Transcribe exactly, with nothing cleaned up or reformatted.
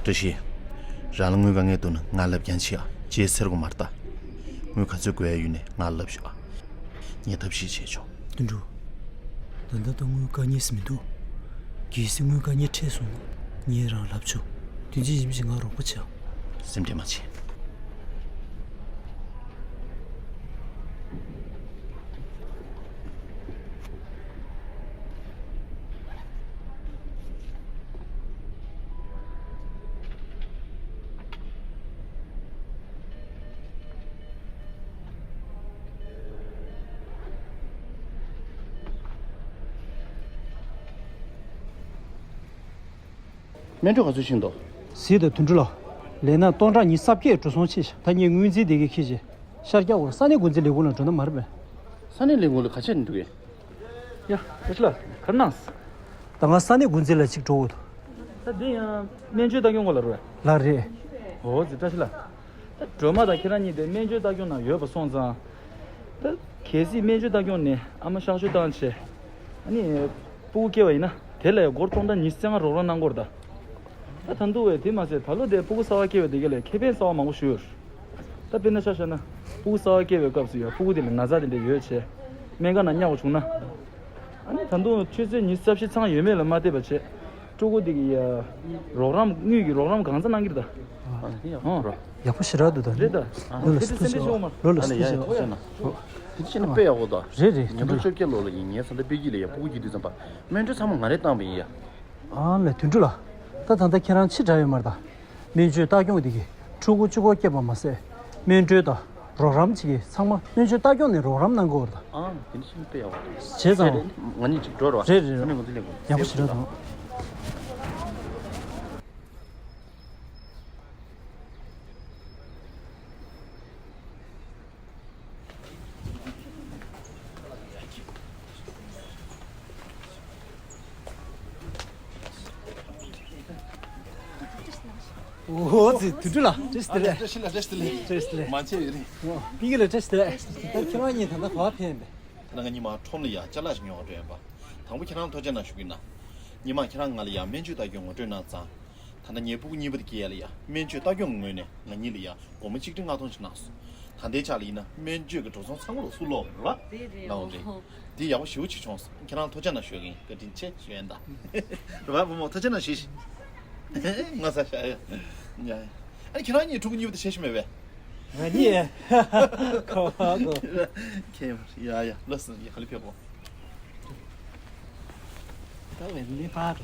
བཀྲ་ཤིས། རང་ལ་དངུལ་དཀའ་ངལ་འདུག་ན་ང་ལབ་རྐྱང་བྱེད་ཨ། རྗེས་ཟེར་དགོས་མ་རེད་ད། དངུལ་ག་ཚོད་དགོས་ཡ་ཡོད་ནས་ང་ལབ་ཤོག་ཨ། ངས་ཐབས་ཤེས་བྱས་ཆོག་དོན་གྲུབ། ད་ལྟ་ད་དངུལ་དཀའ་ངལ་ཟེར་མི་འདུག་གལ་སྲིད་དངུལ་དཀའ་ངལ་འཕྲད་སོང་ན་ངས་རང་ལབ་ཆོག་དོན་ཆེན་ཡིན་ཕྱིན་ང་རོགས་པ་བྱེད་ཨ། སེམས་ཁྲལ་མ་བྱེད། སྨན་སྤྲོད་ག་ཚོད་ཕྱིན་འདུག་གཟིགས་དང་དོན་གྲུབ་ལགས། ལས་ན་སྟོང་ཕྲག་ཉི་ཤུ་རྩ་བརྒྱད་འགྲོ་སོང་ཆེ་ཤག་ད་ངས་དངུལ་རྩིས་དེ་གའི་ཁྱེར་བྱས་ཤར་རྒྱག་གོ་ས་གནས་འགོ་འཛིན་ལས་ཁུངས་ལ་འགྲོ་ན་མ་རེད་པས། ས་གནས་ལས་ཁུངས་ལ་ག་བྱས་ནས་འདུག་གས། ཡ། བཀྲ་ཤིས་ལགས་ག་རེ་གནང་། ད་ང་ས་གནས་འགོ་འཛིན་ལ་གཅིག་འགྲོ་དགོས་འདུག་ད་འདི་ཡང་སྨན་བཅོས་ལྟ་སྐྱོང་སྐོར་ལ་རེད་པས། ལགས་རེད། འོ་ཙི་བཀྲ་ཤིས་ལགས། ད་སྒྲོལ་མ་དང་ཁྱེད་རང་གཉིས་དེ་སྨན་བཅོས་ལྟ་སྐྱོང་ནང་ཡོད་པ་སོང་ཙང་། ད་གལ་སྲིད་སྨན་བཅོས་ལྟ་སྐྱོང་ནས་ཨ་མ་གཤག་བཅོས་བཏང་བྱས། ཨ་ནི། སྤུ་གུ་སྐྱེ་བ་ཡིན་ན་དེ་ལ་སྒོར་སྟོང་ཕྲག་ཉི་ཤུ་རྩ་ལྔ་རོགས་རམ་གནང་དགོས་རེད་ད། ད་ད་དུང་བས་དེ་མ་ཟད་ད་ལོ་དེ་སྤུ་གུ་གསར་པ་སྐྱེ་བའི་དེ་ག་ལས་ཁེ་ཕན་གསར་པ་མང་པོ་ཞིག་ཡོད་རེད། ད་དཔེར་ན་ཆ་བཞག་ན་སྤུ་གུ་གསར་པ་སྐྱེ་བའི་སྐབས་སུ་ཡང་སྤུ་གུ་དེ་ལ་ན་ཚ་དེ་འདྲ་ཡོད་བྱས། སྨན་ཁང་ནང་བསྙལ་བ་བྱུང་ན། ཨ་ནི་ད་དུང་ཆུ་ཚོད་ཉི་ཤུ་རྩ་བཞི་ཚང་ཡོད་མེད་ལ་མ་བལྟས་པ་བྱས། ཕྲུ་གུ་དེ་གི་ཡ། རོགས་རམ་དངུལ་གྱི་རོགས་རམ་གང་ཚ་གནང་གི་རེད་ད། ཨ་ནི་ཡག་པོ་འགྲོ། ཡག་པོ་ཞེ་དྲག་འདུག་ད། རེད་ད། ཨ་ནི་ཨ་ལ་ཁྱེད་ཚོ་སེམས་ཁྲལ་བྱེད་དགོས་མ་རེད། ལོ་ལ་ཨ་ལ་སུ་ཡ་ཡ་ཚོ་ཡ་ན། དེ་ཕྱིན་ན་དཔེ་ཡག་པོ་ད། རེད་རེད་ཉིས་སྟོང་བཅོ་བརྒྱད་ལོ་ལ་ཡིན་ངའི་ས་མཐའ་པེ་ཅིན་ལ་ཡ་སྤུ་གུ་སྐྱེས་དུས་ཙམ་པ། སྨན་སྤྲོད་ཚང་མ་ང་རས་བཏང་བ་ཡིན་ཡ། ཨ་ལས་དོན་གྲུབ་ལགས། ད་ད་ལྟ་ཁྱེད་རང་ཕྱི་དྲགས་ཡོད་མ་རེད་ད། སྨན་བཅོས་ལྟ་སྐྱོང་འདི་གིས་ཕྲུ་གུ་གཅིག་པོ་སྐྱེས་པ་མ་ཟད། སྨན་སྤྲོད་དང་རོགས་རམ་བྱེད་ཀྱི་ཚང་མ་སྨན་བཅོས་ལྟ་སྐྱོང་ནས་རོགས་རམ་གནང་དགོས་རེད་ད། ཨང་དེ་འདྲ་ཞིག་དཔེ་ཡག་པོ་འདུག་བྱས་ཙང་། ང་གཉིས་ཅིག་འགྲོ་རོགས། རེད་རེད་རེད། ཡག་པོ་ཞེ་དྲག་འདུག་འོ་ཙི་དུད་འགྲོ་ལ་བཀྲ་ཤིས་བདེ་ལེགས། བཀྲ་ཤིས་བདེ་ལེགས། བཀྲ་ཤིས་བདེ་ལེགས། བཀྲ་ཤིས་བདེ་ལེགས། མ་བྱས་ཡོད་རིང་། པིང་གི་ལ་བཀྲ་ཤིས་བདེ་ལེགས། ད་ཁྱེད་རང་གཉིས་ད་ལྟ་ག་པར་ཕེབས་ཡིན་པས། ད་ང་ཉི་མ་ཁྲོམ་ལ་ཡ་ཅ་ལག་ཞིག་ཉོ་བར་འགྲོ་ཡིན་པ། དང་པོ་ཁྱེད་རང་ཐུགས་རྗེ་གནང་ཞུ་གི་ཡིན་ན། ཉི་མ་ཁྱེད་རང་ང་ལ་ཡ་སྨན་བཅོས་ལྟ་སྐྱོང་ངོ་སྤྲོད་གནང་ཙང་། ད་ལྟ་ངའི་སྤུ་གུ་གཉིས་པ་དེ་སྐྱེས་ཡ་ལ་ཡ་སྨན་བཅོས་ལྟ་སྐྱོང་གི་ངོས་ནས་ང་གཉིས་ལ་ཡ་སྒོར་མོ་ཆིག་ཁྲི་ལྔ་སྟོང་ཞིག་གནང་སོང་། ད་ལྟའི་ཆ་ལ་ཡིན་ན་སྨན་བཅོས་ཀྱི་འགྲོ་སོང་ཚང་མ་ལོག་སུ་ལོག་རེད་པ། རེད་རེད། ལའོ་རེད། འོ། འདི་ཡག་པོ་ཞེ་པོ་ཅིག་བྱུང་སོང་། ཁྱེད་རང་ཐུགས་རྗེ་གནང་ཞུ་ཡ་ཡིན། བཀའ་དྲིན་ཆེ་ཞུ་ཡ་ཡིན་ད། རེད་པ་བུ་མོ་ཐུགས་རྗེ་གནང་ཞུ་ཞིག་ངོ་ཚ་ཤག་ཡ། ཡ། ཨ་ཁྱེད་རང་གཉིས་ཕྲུ་གུ་གཉིས་པོ་དེ་བྱས་ཤི་མེད་པས། ང་གཉིས། ཁོ་བ་གོ། ཁྱེད་ཡ་ཡ་ལོས་ཡ་ག་ལེ་ཕེབས་གོ། ད་བས་ནི་པར།